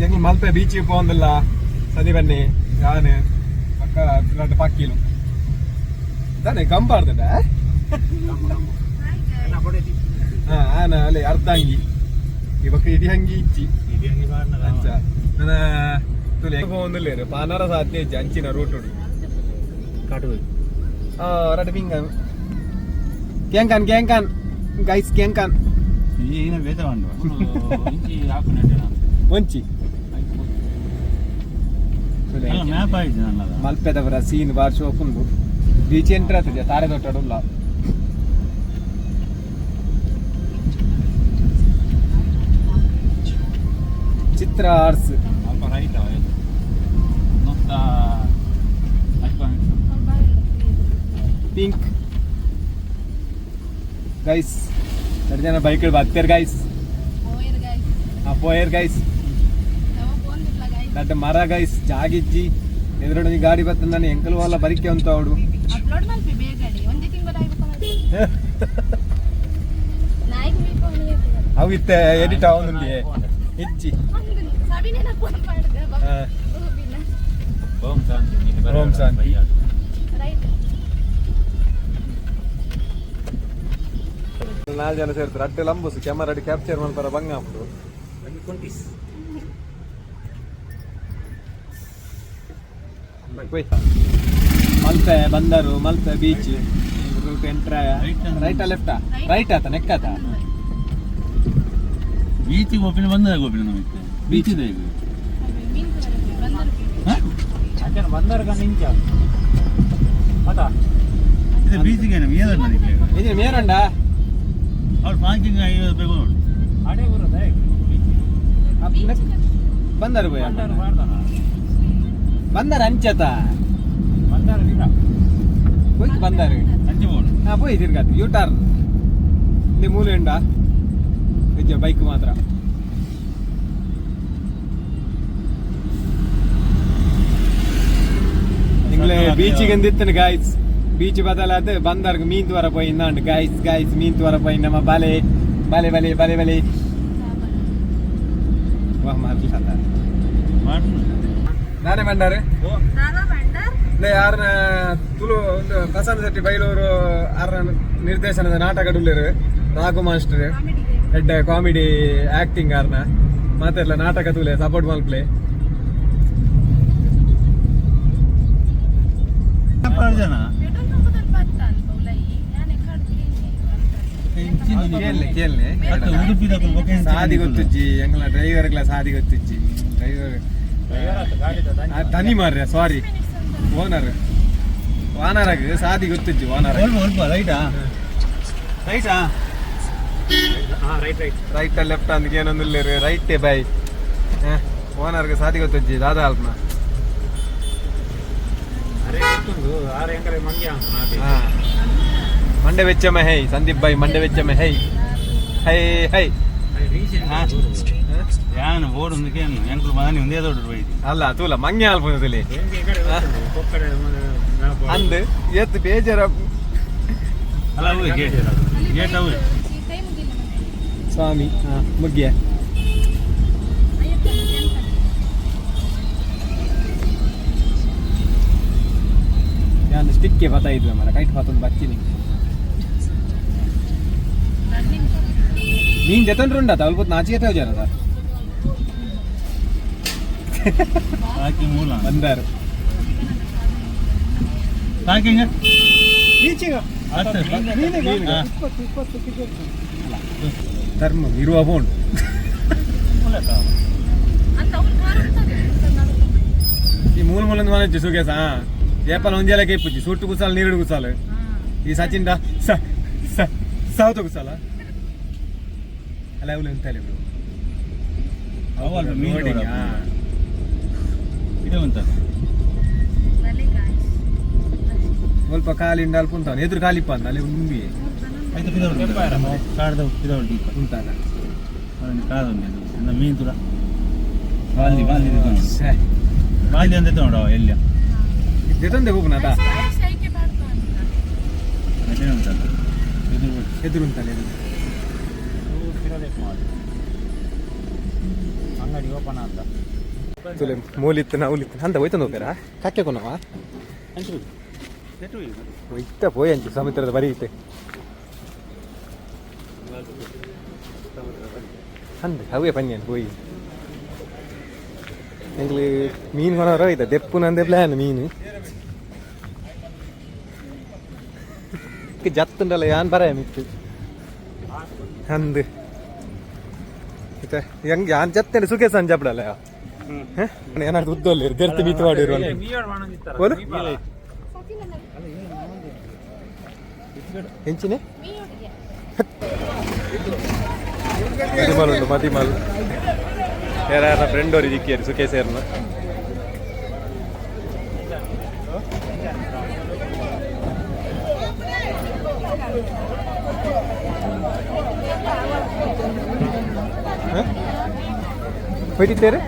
ಎಂಗ್ ಮಲ್ಪೆ beach ಪೋಂದಿಲ್ಲ ಸದಿ ಬನ್ನಿ ಯಾನ್ ಪಕ್ಕ ರಡ್ಡ್ ಪಕ್ಕಿಲು ತಾನೆ ಗಂಬಾರ್ದಡ. ಹಾ, ಆನ ಅಲ್ಲಿ ಅರ್ಧ ಅಂಗಿ ಇವಾಗ ಇಡೀ ಅಂಗಿ ಇಜ್ಜಿ. ಅಂಚ ನನ್ನ ತುಲೆ ಪೋಂದಿಲ್ಲೇರು ಪಾನಾರ ಸಾಧ್ಯ ಇಜ್ಜಿ ಅಂಚಿನ ರೂಟ್. ಆ ರಡ್ಡ್ ಬಿಂಗ ಕೇಂಕನ್ ಕೇಂಕನ್ ಗೈಸ್ ಕೇಂಕನ್. ಈಗಿನ ಬೇತೆ ಉಂಡು. ಒಂಚಿ ತುಲೆ. ಅಲ್ಲ, ಮ್ಯಾಪ್ ಆಯ್ತು ನನ್ನದ. ಮಲ್ಪೆದವರ ಸೀನ್ ಬಾರ್ ಶೋಕುಂಡು. ಬೀಚ್ ಎಂಟ್ರ್ ಆತದೆ ತಾರೆ ದೊಡ್ಡ. ಚಿತ್ರ ಆರ್ಟ್ಸ್. ಸ್ವಲ್ಪ ರೈಟ್ ನೋಡ್ತಾ. ಪಿಂಕ್ ಗೈಸ್, ಎರಡು ಜನ ಬೈಕ್ ಬರ್ತಾರೆ ಗೈಸ್. ಆ ಪೋಯರ್ ಗೈಸ್. ದಡ್ಡ ಮರ ಗೈಸ್, ಜಾಗಿಜ್ಜಿ. ಎದುರುಡೆ ಗಾಡಿ ಬತ್ತ ನಾನು ಎಂಕಲ್ ವಾಲ ಬರಿಕೆ ಅಂತ ಅವಡು. ಅಪ್ಲೋಡ್ ಮಲ್ಪಿ ಬೇಗಡೆ, ಒಂದೇ ತಿಂಗಳ. ನಾಯಿಗೆ ಬೇಕು. ಅವು ಇತ್ತೆ ಎಡಿಟ್ ಆವೊಂದುಂಡಿ ಇಜ್ಜಿ. ಸವಿನೇ ಫೋನ್ ಮಾಡಿದೆ. ಹಾ. ಓಂ ಶಾಂತಿ. ಓಂ ಶಾಂತಿ. ರೈಟ್. ನಾಲ್ಕು ಜನ ಸೇರ್ತಾರೆ. ಅಟ್ಟೆ ಲಂಬುಸು ಕ್ಯಾಮರಾ ಕ್ಯಾಪ್ಚರ್ ಮಾಡ್ತಾರ ಬಂಗ ಉಂಟು. ಹೋಯ್. ಮಲ್ಪೆ ಬಂದರು, ಮಲ್ಪೆ ಬೀಚ್ ರೂಟ್ ಎಂಟ್ರ. ರೈಟಾ ಲೆಫ್ಟಾ? ರೈಟ್ ಆತ ನೆಕ್ಕಾತ. ಬೀಚಿಗೆ ಹೋಪಿನ ಬಂದಾಗ ಹೋಪಿನ ನಮಗೆ ಬೀಚ್ ಇದೆ ಈಗ. ಬಂದರು. ಇದು ಬೀಚಿಗೆ ಏನಾದ್ರು ನನಗೆ. ಇದು ಮೇರಂಡ. ಅವ್ರು ಪಾರ್ಕಿಂಗ್ 50 ರೂಪಾಯಿ ಕೊಡು. ಬಂದರು ಬೋಯ ಬಂದರ ಅಂಚತ ಹೋಯ್ತು ಬಂದರು. ಅಂಚೆ ಬೋಡು. ಹಾ, ಪೋಯ್ ತಿರ್ಗಾತು ಯೂ ಟರ್ನ್. ಇಲ್ಲಿ ಮೂಲೆ ಉಂಡ ನಿಜ ಬೈಕ್ ಮಾತ್ರ. ನಿಂಗ್ಲೆ ಬೀಚಿಗೆ ಅಂದಿತ್ತನ ಗಾಯ್ಸ್, ಬೀಚ್ ಬದಲಾದ ಬಂದರ್ಗ ಮೀನ್ ತ್ವರ ಪೋಯಿ ಇಂದಾಂಡ್ ಗಾಯ್ಸ್. ಗಾಯ್ಸ್, ಮೀನ್ ತ್ವರ ಪೋಯಿ ನಮ್ಮ. ಬಲೆ ಬಲೆ ಬಲೆ ಬಲೆ ಬಲೆ. ವಾಹ್, ಮಾರ್ಲಿ. ನಾನೇ ಬಂಡಾರೆ. ಯಾರನ್ನ ತುಳು ಒಂದು ಪ್ರಸನ್ನ ಶೆಟ್ಟಿ ಬೈಲೂರು ಆರ್ನ ನಿರ್ದೇಶನದ ನಾಟಕ ಡುಲ್ಲೇರು. Raghu master head comedy acting ಆರ್ನ. ಮಾತೆಲ್ಲ ನಾಟಕ ತೂಲೆ, ಸಪೋರ್ಟ್ ಮಲ್ಪ್ಲೆ. ಜನ. ಕೇಳಲೆ ಕೇಳಲೆ. ಅತ್ತ ಉಡುಪಿದ. ಸಾದಿ ಗೊತ್ತುಜ್ಜಿ ಎಂಗ್ಲ ಡ್ರೈವರ್ಗಳ. ಸಾದಿ ಗೊತ್ತುಜ್ಜಿ ಡ್ರೈವರ್ ತನಿ ಮಾರ್ರೆ. ಸಾರಿ, ಓನರ್ ಓನರಾಗ ಸಾದಿ ಗೊತ್ತುಜ್ಜಿ ಓನರ್. ಸ್ವಲ್ಪ ಸ್ವಲ್ಪ ರೈಟಾ ರೈಟಾ. ರೈಟ್ ಲೆಫ್ಟ್ ಅಂದ್ ಏನೊಂದಿಲ್ಲ, ರೈಟೇ ಬೈ. ಓನರ್ಗೆ ಸಾದಿ ಗೊತ್ತುಜ್ಜಿ ದಾದಾ ಅಲ್ಪನ. ಹಾ, ಮಂಡೆ ವೆಚ್ಚಮ ಹೈ ಸಂದೀಪ್ ಭಾಯ್, ಮಂಡೆ ವೆಚ್ಚಮ ಹೈ ಹೈ ಹೈ. ಯಾನ್ ಬೋರ್ಡ್ ಒಂದು ಕೇನು ಎಂಕುಲು ಮಾನಿ ಒಂದೇ ದೊಡ್ಡ ಬೈದಿ. ಅಲ್ಲ ತೂಲ ಮಂಗೆ ಅಲ್ಪುನದಲ್ಲಿ ಅಂದ್ ಏತ್ ಬೇಜಾರ. ಅಲ್ಲ, ಅವು ಗೇಟ್ ಗೇಟ್ ಅವು. ಸ್ವಾಮಿ, ಹಾ ಮುಗ್ಗಿಯ. ಯಾನ್ ಸ್ಟಿಕ್ಕೆ ಬತ್ತಾ ಇದ್ವಿ ಮರ ಕೈಟ್ ಪಾತೊಂದು ಬತ್ತೀನಿ. ಮೀನ್ ಜೊತೆ ಉಂಡಾ ಅಲ್ಪ ನಾಚಿಕೆ ಜನದ. ಪಾರ್ಕಿಂಗ್ ಮೂಲ. ಬಂದಾರು. ಪಾರ್ಕಿಂಗ್. ಬೀಚಿಗ ಧರ್ಮ ಇರುವ ಬೋಂಡ್. ಈ ಮೂಲ ಮೂಲಂದು ಮನೆ ಸುಗೇಸ ಏಪಲ ಒಂಜೆಲಕ್ಕೆ ಇಪ್ಪುಜಿ. ಸುಟ್ಟು ಕುಸಾಲ, ನೀರುಡು ಕುಸಾಲ. ಈ ಸಚಿನ್ ದಾ ಸ ಸ ಸಾವತ ಕುಸಾಲ ಅಲ್ಲ. ಅವಳು ಎಂತ ಬ್ರೋ? ಅವು ಮೀನು. Loading, ಹಾ. ಇದೆ ಉಂಟು. ಸ್ವಲ್ಪ ಖಾಲಿ ಅಲ್ಪ ಉಂಟಾನ ಎದುರು ಖಾಲಿಪ್ಪ ಅಂದ ಅಲ್ಲಿ ಉಂಬಿ. ಆಯ್ತು, ಪಿದವಳು ಕಾಡ್ದ ಪಿದವಳು ದೀಪ. ಉಂಟಾನ. ಕಾದು ಉಂಟು ಮೀನು ತುರ ಬಾಲ್ದಿ ಬಾಲ್ದಿ. ಶ್ಯೆ. ಬಾಲ್ದಿ ಅಂತ ನೋಡುವ ಎಲ್ಲಿ. ದೆತೊಂದೆ ಹೋಗುನ ಅದ. ಅದೇ ಉಂಟಲ್ಲ ಎದುರು ಬಿಡು. ಎದುರು ಉಂಟಲ್ಲ ಎದುರು. ಅಂಗಡಿ ಓಪನ್ ಆದ ತುಲೆ ಮೂಲಿತ್ತು ನೌಲಿತ್ತು ಅಂತ ಹೋಯ್ತು ಹೋಗ್ಯಾರ ಕಕ್ಕೆ ಕೊನವ ಇತ್ತ ಪೋಯ್ ಅಂಚು ಸಮುದ್ರದ ಬರಿ ಇತ್ತೆ ಅಂದ್ ಅವೇ ಪನ್ಯನ್ ಪೋಯಿ ಎಂಗ್ಲಿ ಮೀನು ಕೊನವರ ಇದ್ದ ದೆಪ್ಪು ನಂದೆ ಪ್ಲಾನ್ ಮೀನು ಜತ್ತುಂಡಲ್ಲ ಯಾನ್ ಬರ ಮಿತ್ತು ಅಂದ್ ಇತ್ತೆ ಹೆಂಗ್ ಯಾನ್ ಜತ್ತಂಡೆ ಸುಖೇಶ್ ಅಂಜಾಪಡಲ್ಲ ಏನಾದ್ರು ಉದ್ದಲ್ಲ ದೆರ್ತಿ ಮೀತು ಮಾಡಿರುವ ಬೋಲು ಎಂಚಿನೆ ಮದಿಮಾಲ್ ಉಂಟು ಮದಿಮಾಲ್ ಯಾರ ಫ್ರೆಂಡ್ ಅವ್ರಿಗೆ ದಿಕ್ಕಿಯರು ಸುಖೇಶ್ ಏರ್ನ ಹೋಯ್ತಿತ್ತೇರು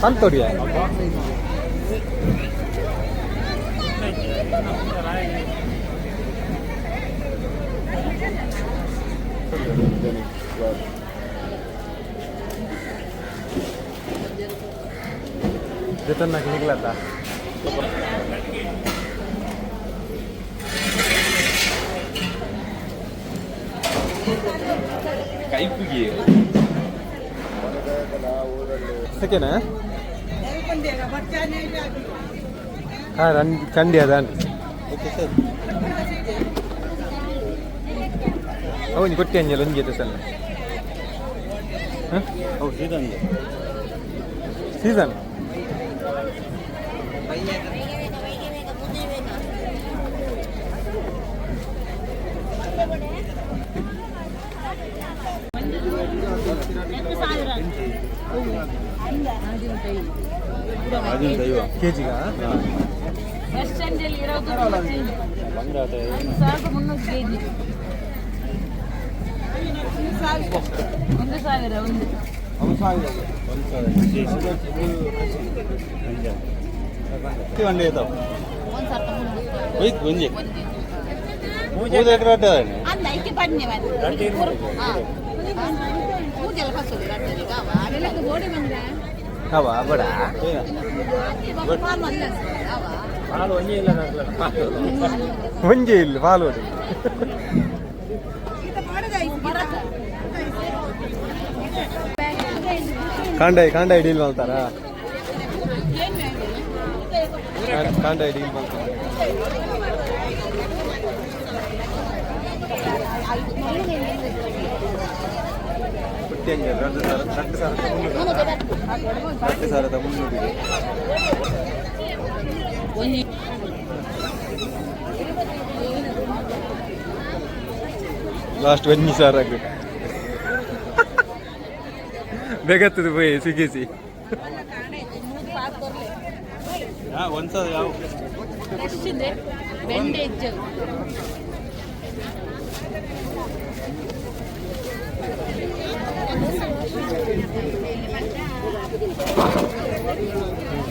ಸಂತೋಡಿಯ ಜತನ್ನಾಗಿ ನಿಗ್ಲತ್ತ ಸೆಕೆನಾ ಹಾಂ ರನ್ ಚಂಡಿ ಅದಾನ ಅವನು ಕೊಟ್ಟಿ ಅಂಜಲ್ ಒಂಜಿ ಸಲ ಸೀಸನ್ ಕೆ ಜಿಗಾ ಕೆಜಿ 1000 ಒಂದು. ಅಲ್ಲ ಐಕೆ ಬನ್ನಿ ಪೂಜೆಲ್ಲ ಫಸಲು ಅವ ಬಡ ಒಂಜಿ ಇಲ್ಲ ಪಾಲು ಹೊಡಿ ಕಾಂಡಾಯಿ ಕಾಂಡಾಯಿ ಡೀಲ್ ಮಾಡ್ತಾರಾ? ಕಾಂಡಾಯಿ ಡೀಲ್ ಮಾಡ್ತಾರ. ಪುಟ್ಟಿ ಹಂಗೆ 2000 2300 2300. ಲಾಸ್ಟ್ ಒಂಜಿ ಸಾವಿರ ಬೇಗತ್ತದ ಪೋಯಿ ಸಿಗಿಸಿ. ಫ್ರೆಶ್ ಇದೆ ಬೆಂಡೆ ಇಜ್ಜಲು.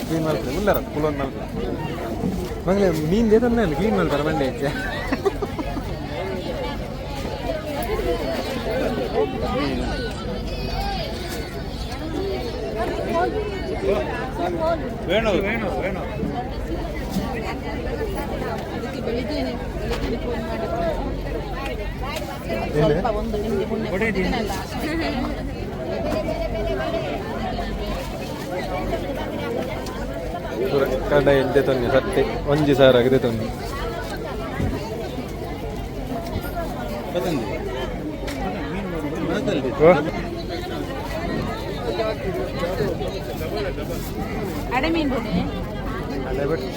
ಕ್ಲೀನ್ ಮಾಡ್ತಾರೆ ಉಲ್ಲಾರ ಕುಲೊಂದು ಮಾಡ್ತಾರೆ ಮಂಗಳೇ ಮೀನು ದೇತಂದ್ರೆ ಕ್ಲೀನ್ ಮಾಡ್ತಾರೆ ಮಂಡೆ ಹೆಚ್ಚೆ. ವೇಣು ವೇಣು ವೇಣು ಅದಕ್ಕೆ ಬೆಳಿಗ್ಗೆ ಬೆಳಿಗ್ಗೆ ಫೋನ್ ಮಾಡಿದ್ರು ಸ್ವಲ್ಪ ಒಂದು ನಿಮಗೆ ಮೊನ್ನೆ ಕೊಟ್ಟಿದ್ದೀನಲ್ಲ. ಕಡ ಎಂತೆ ತೊನ್ನಿ ಸತ್ತೆ ಒಂಜಿ ಸಾವಿರ ಆಗಿದೆ ತೊನ್ನಿ. ಓ ಅಡೆ ಮೀನು ಕೊಡಿ. ಅದೇ ಬಿಟ್ಟು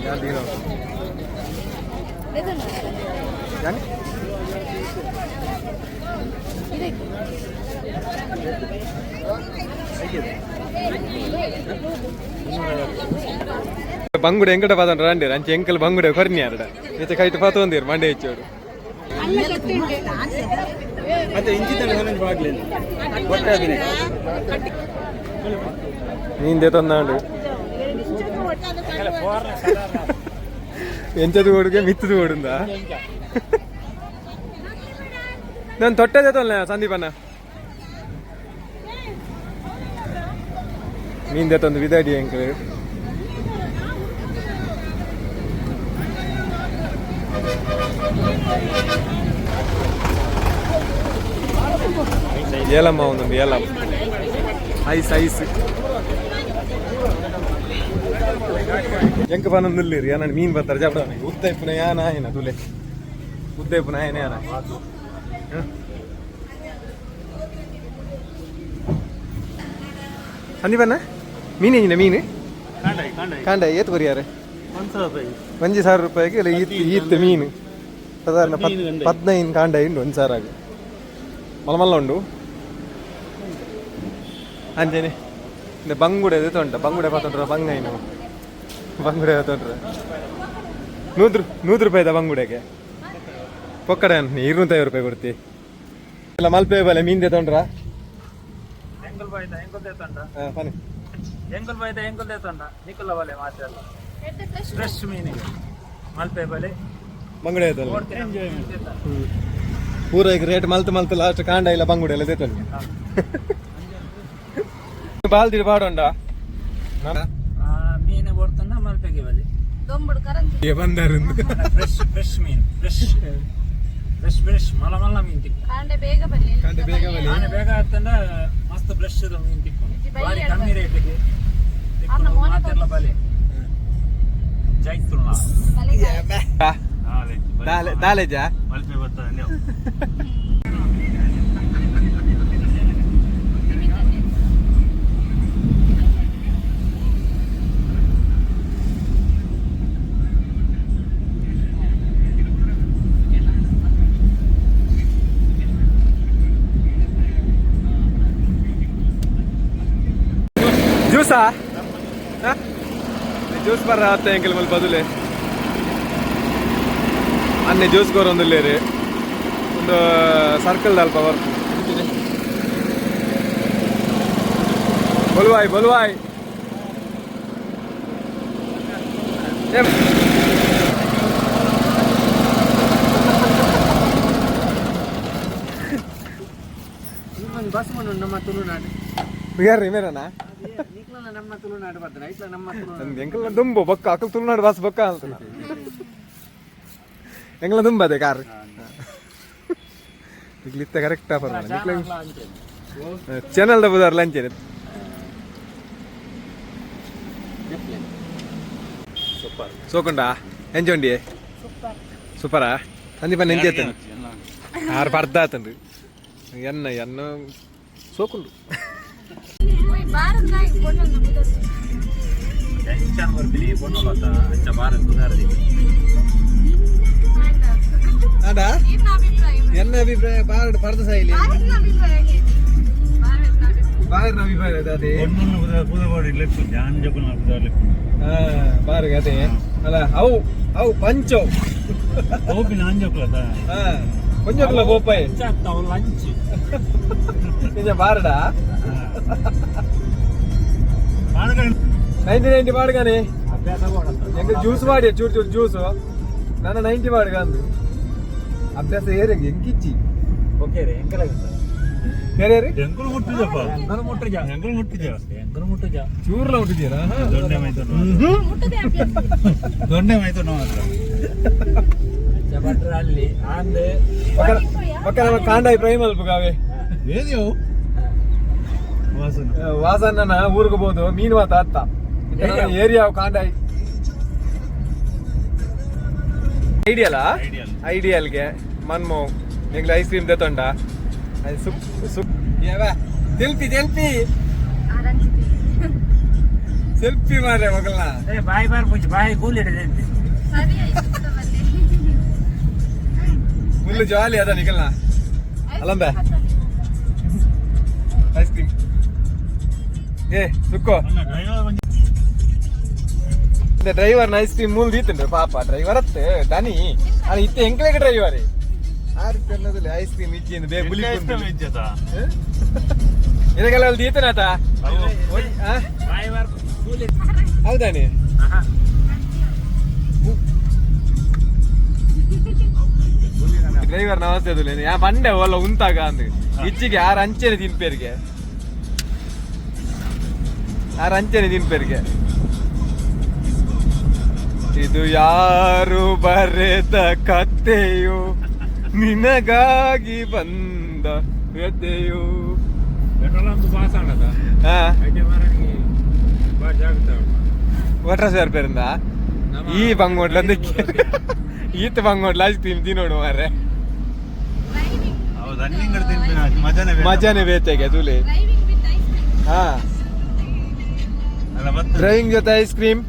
ಯಾರು ಯಾನ್? ಬಂಗುಡೆ ಎಂಕಟ ಪಾತಂಡ ರಂಡಿರ ಅಂಚೆ ಎಂಕಲ್ ಬಂಗುಡೆ ಕೊರ್ನಿ ಯಾರಡ ಇತ್ತೆ ಕೈಟ್ ಪಾತೊಂದಿರು ಮಂಡೆ ಹೆಚ್ಚೋಡು. ಮತ್ತೆ ಇಂಚಿತ ಬಾಗ್ಲಿಲ್ಲ ಹೊಟ್ಟೆ ಅದಿನೇ. ನೀಂದೆ ತಂದಾಂಡು ಎಂಚದು ಓಡುಗೆ ಮಿತ್ತದು ಓಡುಂದ. ನಾನು ತೊಟ್ಟೆ ಜೊತೆ ಸಂದೀಪಣ್ಣ ಮೀನ್ ತಂದು ವಿದಾಡಿ ಅಂಕಲ್. ಏಲಮ್ಮ, ಒಂದೊಂದು ಏಲಮ್ಮ. Ice ice ಎಂಕ ಪನ ನಿಲ್ಲಿರಿ. ನಾನು ಮೀನ್ ಬರ್ತಾರೆ ಜಬಡ ಉದ್ದ ಇಪ್ಪುನ ಯಾನ ಆಯ್ನ ತುಲೆ ಉದ್ದ ಇಪ್ಪುನ ಆಯ್ನ ಯಾನ. ಸಂದೀಪಣ್ಣ, ಮೀನು ಎಂಜಿನ ಮೀನು? ಕಾಂಡ ಏತ್ ಕೊರಿಯಾರೆ? 1000 ರೂಪಾಯಿಗೆ ಇಲ್ಲ. ಈತ್ ಈತ್ ಮೀನು ಸಾಧಾರಣ 15 ಕಾಂಡ ಉಂಟು. 1000 ಮಲ್ಲ ಮಲ್ಲ ಉಂಡು. ಅಂಚನೆ ಇಂದ ಬಂಗುಡೆ ಉಂಟ. ಬಂಗುಡೆ ಪತ್ತೊಂಡ್ರ ಬಂಗಾಯಿನ ಬಂಗುಡೆ ಪತ್ತೊಂಡ್ರ 100 ರೂಪಾಯಿದ ಬಂಗುಡೆಗೆ ಪೊಕ್ಕಡೆ 250 ರೂಪಾಯಿ ಕೊಡ್ತಿ. ಎಲ್ಲ ಮಲ್ಪೆ ಬಲೆ ಮೀನ್ ತೊಂಡ್ರ. ಎಂಕುಲ್ ಬಾಯ್ದ ಎಂಕುಲ್ ದೇತಂಡ. ಪನಿ. ಎಂಕುಲ್ ಬಾಯ್ದ ಎಂಕುಲ್ ದೇತಂಡ ನಿಕುಲ್ಲ ಬಲೆ ಮಾತೆಲ್ಲ ಫ್ರೆಶ್ ಮೀನಿಗೆ ಮಲ್ಪೆ ಬಲೆ. ಬಂಗುಡೆ ಆಯ್ತಲ್ಲ ಪೂರ. ಈಗ ರೇಟ್ ಮಲ್ತು ಮಲ್ತು ಲಾಸ್ಟ್ ಕಾಂಡ ಇಲ್ಲ ಬಂಗುಡೆ ಎಲ್ಲ ದೇತೊಂಡು ಬಾಲ್ದಿಡು ಪಾಡೊಂಡ. ಮೀನು ಕೊಡ್ತಂಡ ಮಲ್ಪೆಗೆ ಬಲೆ. ದೊಂಬುಡು ಕರಂಚಿ. ಬಂದರು. ಫ್ರೆಶ್ ಫ್ರೆಶ್ ಮೀನು, fresh fresh fresh ಮಲ್ಲ ಮಲ್ಲ ಮೀನು ತಿಕ್ಕು. ಕಾಂಡೆ ಬೇಗ ಬನ್ನಿ. ಕಾಂಡೆ ಬೇಗ ಬನ್ನಿ. ಆನೆ ಬೇಗ ಆತಂಡ ಮಸ್ತ್ ಫ್ರೆಶ್ ಮೀನು ತಿಕ್ಕೊಂಡು ಬಾರಿ ಕಮ್ಮಿ ರೇಟಿಗೆ ತಿಕ್ಕೊಂಡು ಮಾತೆಲ್ಲ ಬಲೆ ಜೈತುಲ್ಲ. ದಾಲೇಜಾ. ಮಲ್ಪೆ ಬರ್ತದೆ ನೀವು. ಜ್ಯೂಸಾ? ಜ್ಯೂಸ್ ಬರ್ರ ಆತ ಎಂಕಲ್ ಮಲ್ಪ ಬದುಲೆ ಅನ್ನೆ ಜ್ಯೂಸ್ ಕೊರೊಂದುಲ್ಲೇರು. ಒಂದು ಸರ್ಕಲ್ ಅಲ್ಪ ವರ್ಕ್. ಬೊಲ್ವಾಯ್ ಬೊಲ್ವಾಯ್. ಬಸ್ ನಮ್ಮ ತುಳುನಾಡು. ಯಾರ್ರಿ ಮೇರನಾ? ನಿಕ್ಲನ ನಮ್ಮ ತುಳುನಾಡು ಬರ್ತದೆ ಇಟ್ಲ ನಮ್ಮ ತುಳುನಾಡು. ಎಂಕಲ್ನ ದುಂಬು ಬೊಕ್ಕ ಅಕಲ್ ತುಳುನಾಡು ಬಾಸ್ ಬೊಕ್ಕ ಅಂತ ಎಂಕಲ್ನ ದುಂಬದೆ ಕಾರ್ ಇಗ್ಲಿತ್ತ ಕರೆಕ್ಟ್ ಆಫರ್. ಚಾನಲ್ ದ ಬುದಾರ್ ಲಂಚೇನೆ. ಸೋಕುಂಡ ಎಂಜೊಂಡಿ ಸೂಪರಾ ಸಂದೀಪ ನೆಂಜೇತನು ಆರು ಪರ್ದ ಆತಂದು ಎನ್ನ ಎನ್ನ ಸೋಕುಂಡು. ಭಾರತ ನಾಯಿ. ಟೆನ್ಷನ್ ಬರ್ತೀನಿ ಬೊಣ್ಣಲತ್ತ ಅಂಚ ಭಾರತ್ ಬುಧಾರದಿ. ಅಡಾ. ನಿನ್ನ ಅಭಿಪ್ರಾಯ? ಎನ್ನ ಅಭಿಪ್ರಾಯ ಬಾರಡ್ ಪರ್ದ ಸಾಯಿಲಿ. ಭಾರತನ ಅಭಿಪ್ರಾಯ ಹೇಳಿ. ಭಾರತನ ಅಭಿಪ್ರಾಯ. ಬಾರನ ಅಭಿಪ್ರಾಯ ಅದೇ. ಒಣ್ಣನ್ನು ಬುಧವಾರ ಲೆಕ್ಕು ಜಾನ್ ಜಪನ ಬುಧವಾರ ಲೆಕ್ಕು. ಬಾರ್ಗೆ ಅದೇ ಅಲ್ಲ, ಅವು ಅವು ಪಂಚವು. ಓಪಿ ನಾನ್ ಜಪಲತ್ತ. ಕೊಂಚ ಬೋಪಾಯಿ. ಲಂಚ್. ನಿಜ ಬಾರಡ. 90 90 ಬಾಡ್ಗಾನೆ. ಅಭ್ಯಾಸ. ಎಂಗ ಜ್ಯೂಸ್ ಮಾಡಿ ಚೂರು ಚೂರು ಜ್ಯೂಸ್ ನನ್ನ 90 ಬಾಡ್ಗ ಅಂದು ಅಭ್ಯಾಸ ಏರಂಗೆ ಎಂಕಿಚ್ಚಿ. ಓಕೆ ರೀ, ಎಂಕಲಾಗುತ್ತೆ. ಬೇರೆ ಯಾರು? ಎಂಕುಲು ಮುಟ್ಟಿದಪ್ಪ. ಎಂಕಲು ಮುಟ್ಟುಜ. ಎಂಕುಲು ಮುಟ್ಟಿದ. ಎಂಕಲು ಮುಟ್ಟುಜ. ಚೂರ್ಲ ಹುಟ್ಟಿದ್ದೀರಾ? ದೊಡ್ಡ ಮೈತೊಂಡು. ಮುಟ್ಟದೆ ಅಭ್ಯಾಸ. ದೊಡ್ಡ ಮೈತೊಂಡು ಮಾತ್ರ. ಅಂಚ ಭಟ್ರ ಅಲ್ಲಿ ಆಂದ್. ಪಕ್ಕ ನಮ್ಮ ಕಾಂಡಾಯಿ ಪ್ರೈಮ್ ಅಲ್ಪುಗಾವೆ. ಏದ್ಯವು ವಾಸನ. ವಾಸನ್ನ ಊರಿಗೆ ಬೋದು ಮೀನು ಮಾತ ಅತ್ತ ಏರಿಯಾ ಕಾಂಡಾಯಿ ಐಡಿಯಲ್. ಐಡಿಯಲ್. ಐಡಿಯಲ್ಗೆ ಮನ್ಮೋ ನಿಂಗ್ಲ ಐಸ್ ಕ್ರೀಮ್ ದೇತೊಂಡ ಅದು ಸುಕ್ ಸುಕ್ ಯಾವ ಸೆಲ್ಫಿ ಸೆಲ್ಫಿ. ಆರಂಚಿತಿ. ಸೆಲ್ಫಿ ಮಾರ್ರೆ ಮಗಳನ್ನ. ಏ ಬಾಯಿ ಬಾರ್ ಪೂಜೆ ಬಾಯಿ ಕೂಲಿ ಹಿಡಿದೆ. ಸರಿ ಆಯ್ತು ಬನ್ನಿ. ಫುಲ್ ಜಾಲಿ ಅದ ನಿಕಲ್ನ ಅಲ್ಲಂಬೆ. ಐಸ್ ಕ್ರೀಮ್ ಏ ಸುಕ್ಕೋ. ಅಣ್ಣ ಡ್ರೈವರ್ ಒಂಜಿ. ಡ್ರೈವರ್ನ ಐಸ್ ಕ್ರೀಮ್ ಮೂಲ್ ದೀತುಂಡು ಪಾಪ ಡ್ರೈವರ್ ಅತ್ತೆ ದನಿ ಅಲ್ಲ ಇತ್ತೆ ಎಂಕ್ಲೆಗ್ ಡ್ರೈವರ್ ಆರು ಕನ್ನದಲ್ಲಿ ಐಸ್ ಕ್ರೀಮ್ ಇಜ್ಜಿ ಬೇ ಬುಲಿ. Ice cream ಇಜ್ಜತ. ಇದಕ್ಕೆಲ್ಲ ಅಲ್ಲಿ ದೀತನಾತ. ಬಾಯಿ ಬಾರ್ ಕೂಲಿ. ಹೌದಾನೆ. ಡ್ರೈವರ್ ನಮಸ್ತೆ ತುಲೆ. ಯಾ ಬಂಡೆ ಓಲ ಉಂತಾಗ ಅಂದ್ ಇಚ್ಚಿಗೆ ಯಾರು ಅಂಚೆನೆ ತಿನ್ಪೇರಿಗೆ, ಯಾರು ಅಂಚೆನೆ ತಿನ್ಪೇರಿಗೆ. ಇದು ಯಾರು ಬರೆದ ಕತ್ತೆಯು, ನಿನಗಾಗಿ ಬಂದ ವ್ಯಥೆಯು. ಪೆಟ್ರೋಲ್ ಒಂದು ಪಾಸ್ ಆಣದ. ಹಾ. ಐಟೆ ಮಾರನಿಗೆ ಬಾರಿ ಜಾಗ್ರತೆ. ವಾಟರ್ ಸರ್ ಪೇರಿಂದ ಈ ಬಂಗೋಡ್ಲ, ಈತ ಬಂಗೋಡ್ಲ ಐಸ್ ಕ್ರೀಮ್ ತಿನ್ನೋಡು ಮಾರ್ರೆ. ಡ್ರೈವಿಂಗ್. ಹೌದು, ರನ್ನಿಂಗ್ ತಿನ್ಪಿನ ಮಜಾನೇ ಬೇರೆ. ಮಜಾನೆ ಬೇತೆಗೆ ತುಲೆ. Driving with ice cream. ಹಾ. ಅಲ್ಲ ಮತ್ತೆ ಡ್ರೈವಿಂಗ್ ಜೊತೆ ಐಸ್ ಕ್ರೀಮ್.